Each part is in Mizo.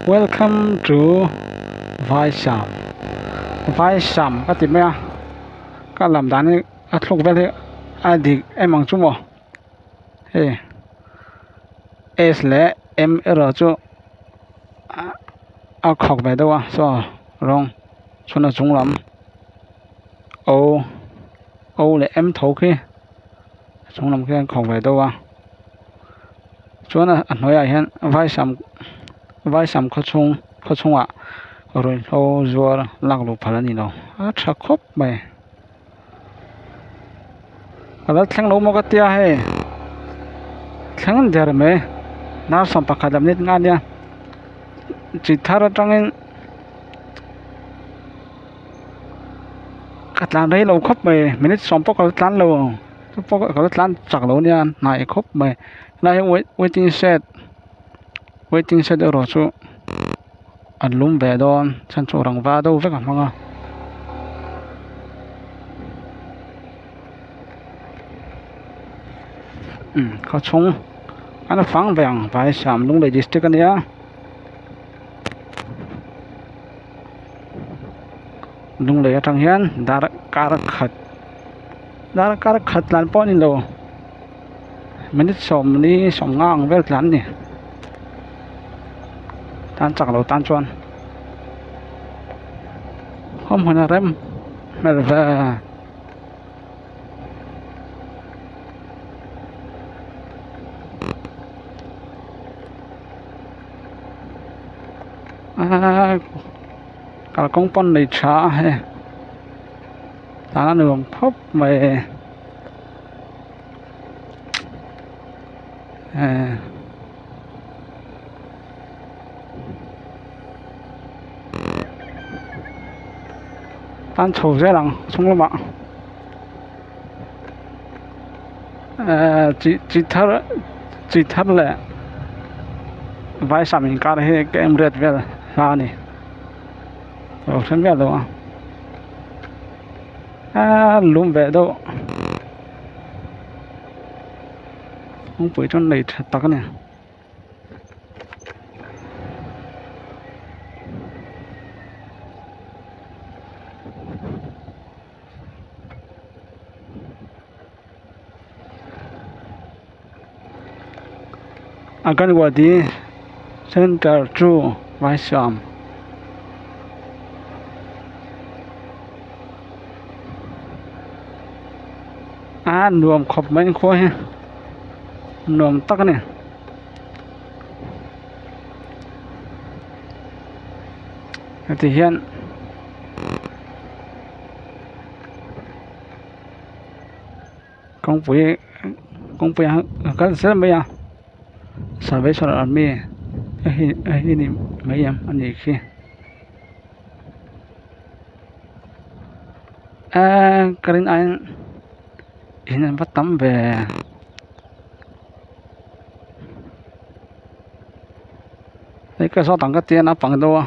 Welcome to Vaisam Vaisam ka ti mai a ka lam dan hi a thluk vel hi a dik em ang chu maw hei s leh m erawh chu a khawk ve deuh a saw rawng chhun a chung lam o o leh m tho khi a chung lam khi a khawk ve deuh a. Chuan a hnuaiah hian vaisam vaisam khaw chhung khaw chhungah ruihhlo zuar lak luh phal a ni lo a tha khawp mai a lo thleng lo maw ka tia hei thleng der mai dar 11 lam nit nga nia chi thar atangin ka tlan rei lo khawp mai minute sawm pawh ka la tlan lo. Chu pawh ka lo tlan chak lo nia hnai khawp mai helai hi waiting shed waiting shed erawh chu an lum ve dawn chhan chu rangva deuh vek a hmang a. Umm khaw chhung an fang ve ang vaisam lunglei district a nia. Lunglei atang hian dar kar khat dar kar khat tlan pawh a ni lo minute sawmli sawmnga ang vel tlan a ni tan chak lo tan chuan khawmhmun a rem hmel ve. Aaa kalkawng pawn nei tha a hei tan a nuam khawp mai eh tan chho zel ang chhung lamah eh chi chi thar chi thar leh vaisam inkar hi ka em riat vel hla a ni lo hre miah lo a aaa lum ve deuh kawngpui chu nei tha tak a ni. Anganwadi center chu vaisam. A nuam khawp mai an khua hi nuam tak a ni. Heti hian kawngpui kawngpui ah a kal zel mai a salvation army hei hi ni mai em a nih khi eee ka rin aiin in an va tam ve. Hei ka zawt ang ka tia naupang deuh a.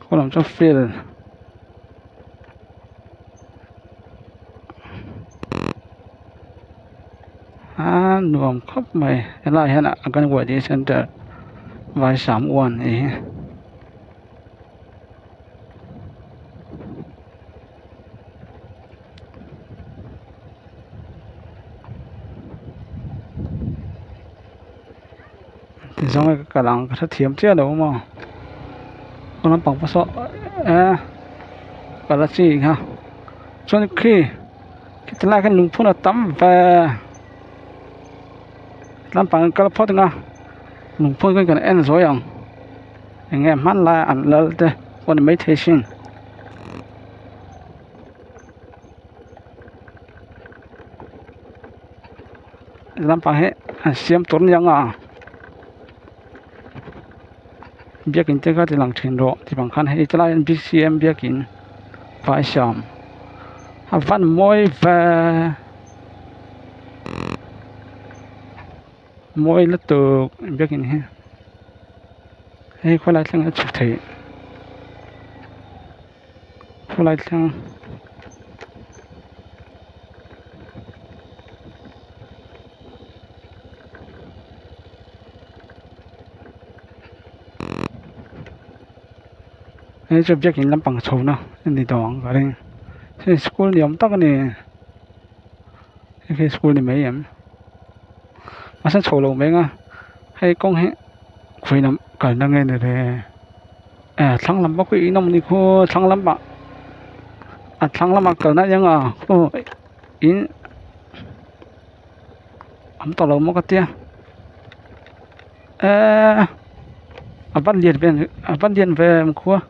Khaw lam chu field a nuam khawp mai helaiah hian anganwadi center vaisam one tih hi. Ti zawng e ka kal ang ka hrethiam chiah lo maw khaw lampang pawh saw eh kal a chi kha chuan khi khiti lai khan lungphun a tam ve lampang an kal phawt ang a lungphun khan kan en zuai ang eng nge hmanlai an lal te pawh ni maithei sin. Lampang hi an siam tur aniang a biakin te kha ti lang thin rawh ti bang khan hei tilai hian B_C_M biakin vaisam a van mawi ve mawi lutuk biakin hi hei khawlai thleng a chhuk theih. Khawlai thleng. Hei chu biakin lampang chho na a ni tawh ang ka ring hei school ni awm tak a ni hei hi school ni mai em mahse chho lo mai ang a hei kawng hi khawi lam kalna nge ni le eh thlang lam pawh khi in awm ni khaw thlang lamah a thlang lamah kalna a eng a aw in awm tawh lo maw ka tia. Eee a van lian ve a van lian ve ang khua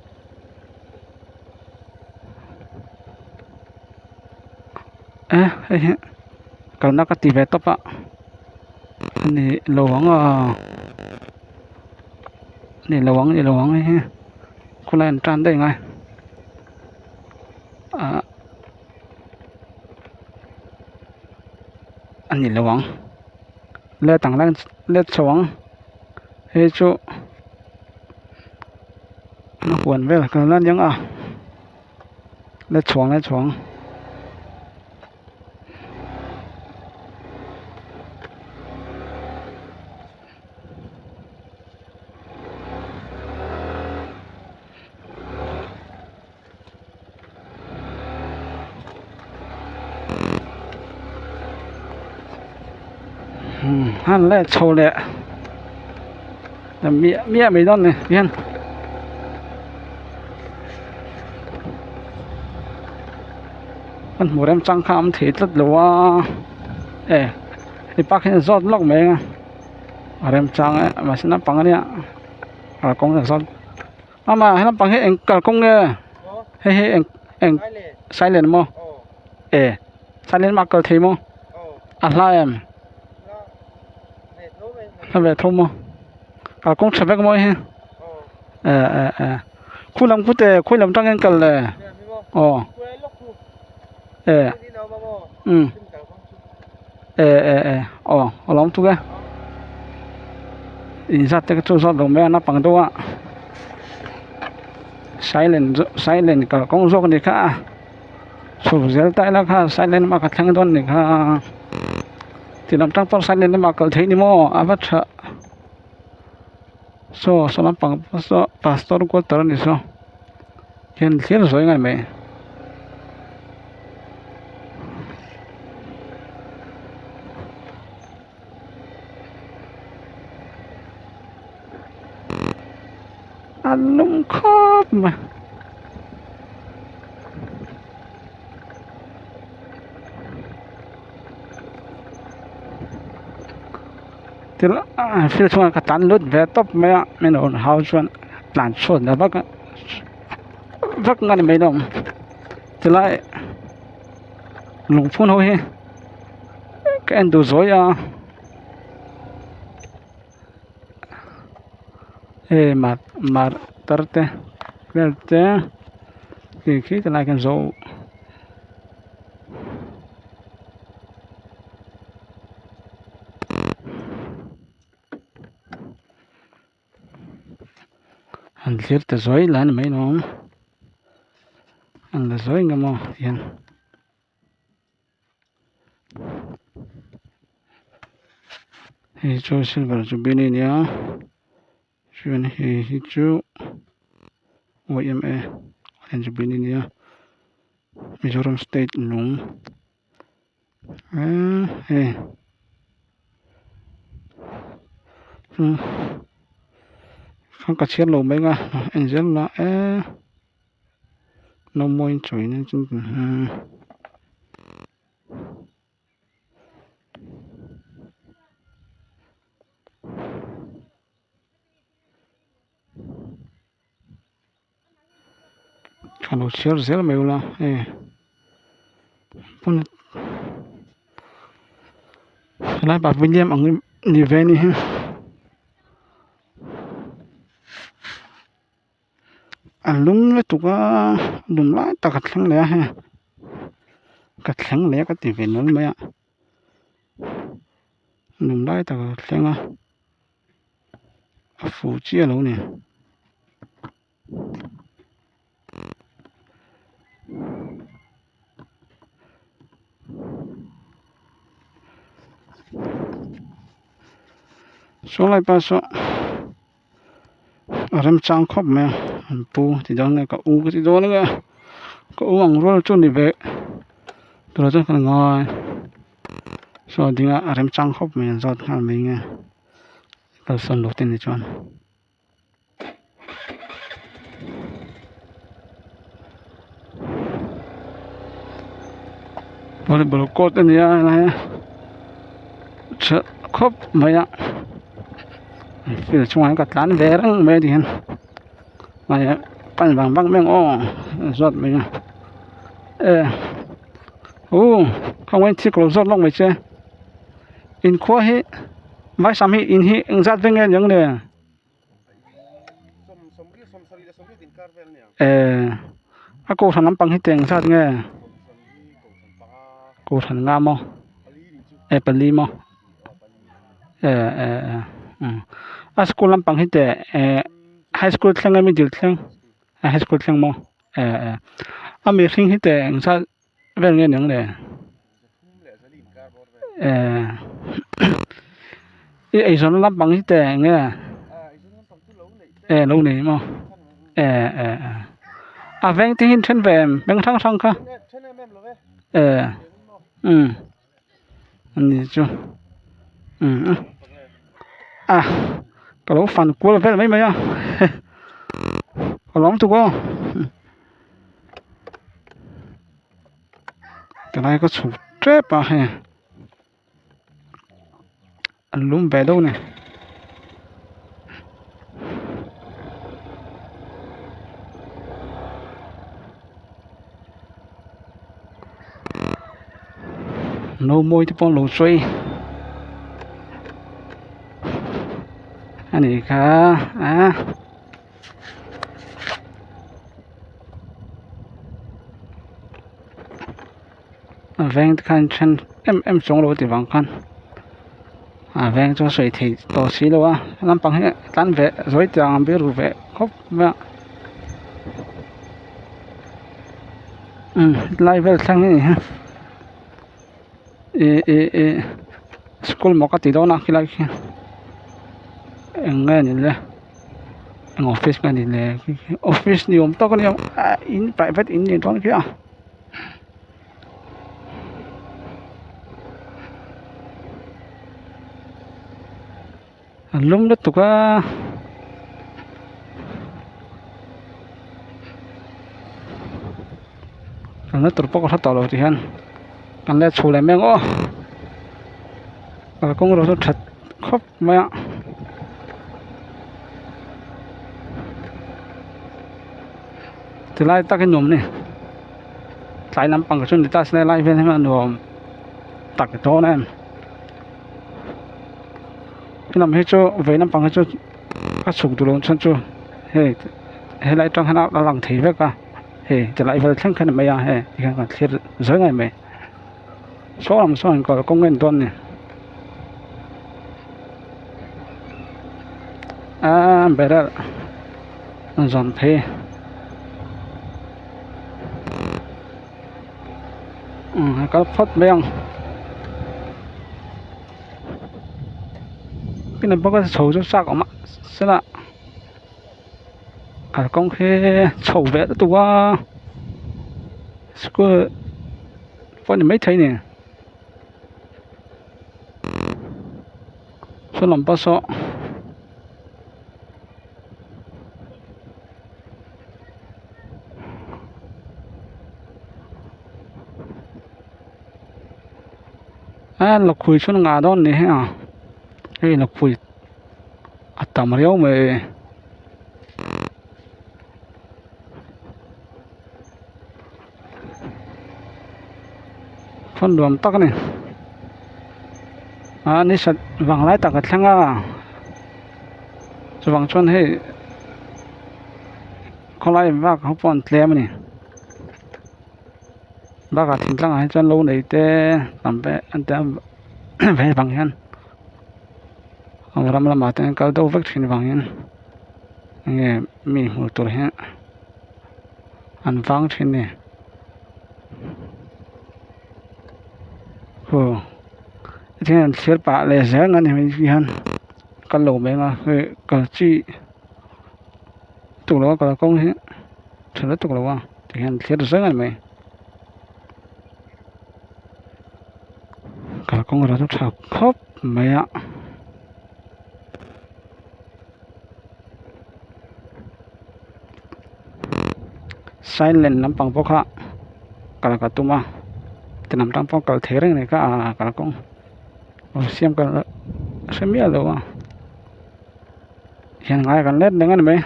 e hei hi kalna ka ti ve tawp a ani lo ang a ni lo ang ni lo ang hei hi khawlai an tan daih ngai ah ani lo ang. Let ang let let chho ang hei chu a huan vel kalna a niang a let chho ang let chho ang. Han leh chho leh miah miah mai dawn ni hian. Kan hmu remchang kha a awm thei tlat lo a e hei pa khian a zawt lawk mai ang a a remchang e mahse naupang ania kalkawng a zawt. Ama he lampang hi eng kalkawng nge hei hi eng eng silent maw e silent lamah kal thei maw a hla em hla ve tho maw kalkawng tha vek maw hei e e e khu lam khu te khawi lam tangin kal le aw e um e e e aw a lawm tuk e inzat te chu zawt lo mai a naupang deuh a silent silent kalkawng zawk a ni kha a chhuk zel ta ila kha silent lamah ka thleng dawn a ni kha ti lam tang pawh silent lamah kal theih a ni maw a va tha saw saw lampang pawh saw pastor quarter a ni saw hian thlir zawi ngai mai. A lum khawp mai. Thil a thil chhungah ka tlan lut ve tawp mai a min rawn hau chuan tlan chhuat la vak a vak nga ni mai lo tilai lungphun ho hi ka en duh zawi a hei mar mar tar te vel te khi khi tilai khian zo. Han thlir ta zuai la ni mai lo ang an la zuai ngam aw tihian. Hei chu silver jubilee a nia chuan hei hi chu yma jubilee a nia Mizoram state lung. Eee hei kha ka chhiar lo mai ang a en zel la eee no mawi chawi na chu Ka lo chhiar zel mai ula hei helai pavilion ang ni ve ni hi a lum lutuk a lum lai tak a thleng leh a hei ka thleng leh a ka ti ve nual mai a lum lai tak a thleng a. A fu chiah lo ni. Saw lai pa saw a remchang khawp mai a. An pu ti dawn nge ka u ka ti dawn nge ka u ang rual chu ni ve turah chuan kan ngai saw a ding a a remchang khawp mai an zawt nghal mai nge kalsawn lo te ni chuan. Volleyball court a ni a helai hi tha khawp mai a field chhungah hian ka tlan ve reng mai a ti hian pan vang vang mai ang aw zawt mai a e uh khawngaih thil ka lo zawt lawk mai che inkhua hi vaisam hi in hi engzat veng nge niang le. Eh a kohhran lampang hi teng zat nge kohhran nga maw eh pali maw eh eh eh umm a school lampang hi teh eh high school thleng nge middle thleng high school thleng maw eh eh a mihring hi teh engzat vel nge niang le. Eh i eizawnna lampang hi teh eng nge eh lo nei maw eh eh eh a veng te hi an then ve em veng hrang hrang kha eh umm ani chu umm a ka lo fan kual vel mai mai a ka lawm tuk aw. Tilai ka chhuk tep a hei an lum ve deuh a ni. No mawi te pawh an lo sawi a nih kha a. A veng te khan then em em chuang lo a ti vang khan a veng chu a sawi thei tawh si lo a lampang hi tlan ve zawi tiang ang biru ve khawp mai a umm helai vel thleng hi a ni a ih ih ih school maw ka ti dawn a khilai khi eng nge ni le. Eng office nge ni le office ni awm tawk a nia ah in private in ni dawn khi a a lum lutuk a kalna tur pawh ka hre tawh lo ti hian kan let chho leh mek aw kalkawng erawh chu that khawp mai a. Tilai tak hi nuam a ni tlai lampang chu ni ta se lai vel hi a nuam tak dawn em helam hi chu vei lampang hi chu a chhuk duh loh chhan chu hei helai atang hian a lang thei vek a hei tilai vel thleng khan a ni mai a hei tikhian kan thlir zai ngei mai. Saw lam sawn kalkawng a en dawn a ni aaa barrel a zawm phei umm a kal phawt mai ang pen bawk a chho chu chak awm a sela kalkawng khi chho ve lutuk a school pawh a ni maithei a ni saw lam pawh saw a lakhuih chu an ngah dawn a ni hi a hei lakhuih a tam riau mai. Hmun nuam tak a ni a ni sat vang lai tak a thleng a chuvang chuan hei khawlai vak ho pawh an tlem a ni bakah thingtlang ah hi chuan lo nei te tam ve an ti a vei vang hian ram lamah te an kal deuh vek thin vangin enge mi hmuh tur hi. An vang thin a ni aw hetiang hian an thlir pah leh zel ang a ni hei hian kal lo mai ang a hei kal chi lutuk lo a kalkawng hi tha lutuk lo a tihian thlir zeng a ni mai kalkawng erawh chu tha khawp mai a. Silent lampang pawh kha kal ka tum a ti lam tang pawh kal thei reng a ni kha ah kalkawng lo siam ka hre miah lo a hian ngai kan let reng a ni mai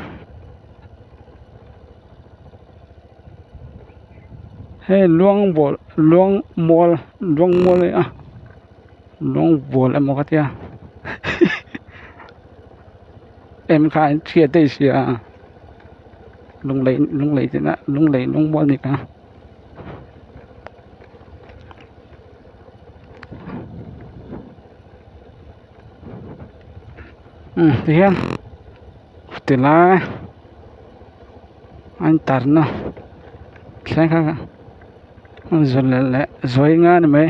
hei luang bawlh luang mual luang mual a ni a luang bual emaw ka tia em kha an chhiat daih sia lunglei lunglei te na lunglei lungmual ni kha. Umm tihian tilai a intarna thleng kha zawlh leh zawi nga a ni mai.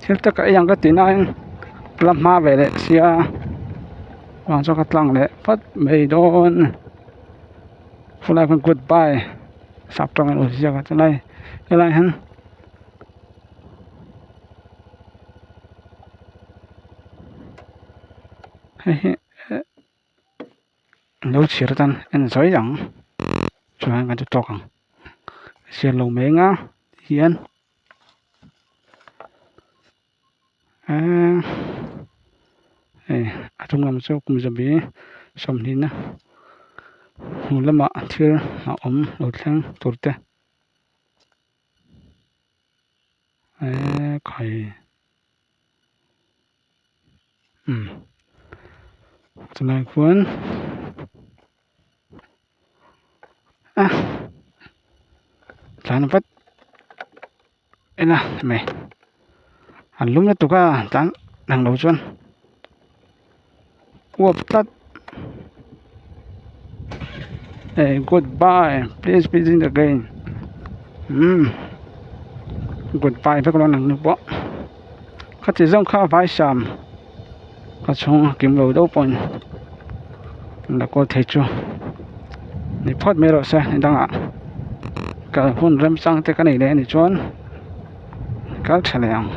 Thil te ka ei ang ka tih nain la hma ve leh sia vang chuan ka tlang leh phawt mai dawn khulai khan goodbye sap tawng in ziak a chulai helai hian. Hei hi lo chhir atan en sawi ang chuan kan ti tawk ang sial lo mai anga hian eee hei a chung lam chu kum zabi sawmhnih na hnu lamah thil a awm lo thleng tur te. Eee khai umm chulai khuan a tlan vat ila mai an lum lutuk a tlan lang lo chuan uap tlat eh goodbye please visit again umm goodbye vek lo nang ni pawh khati zawng kha vai sam ka chhung a kim lo deuh pawhin la kawl thei chu ni phawt mai rawh se ni dangah kal hun remchang te ka nei leh a nih chuan kal tha leh ang.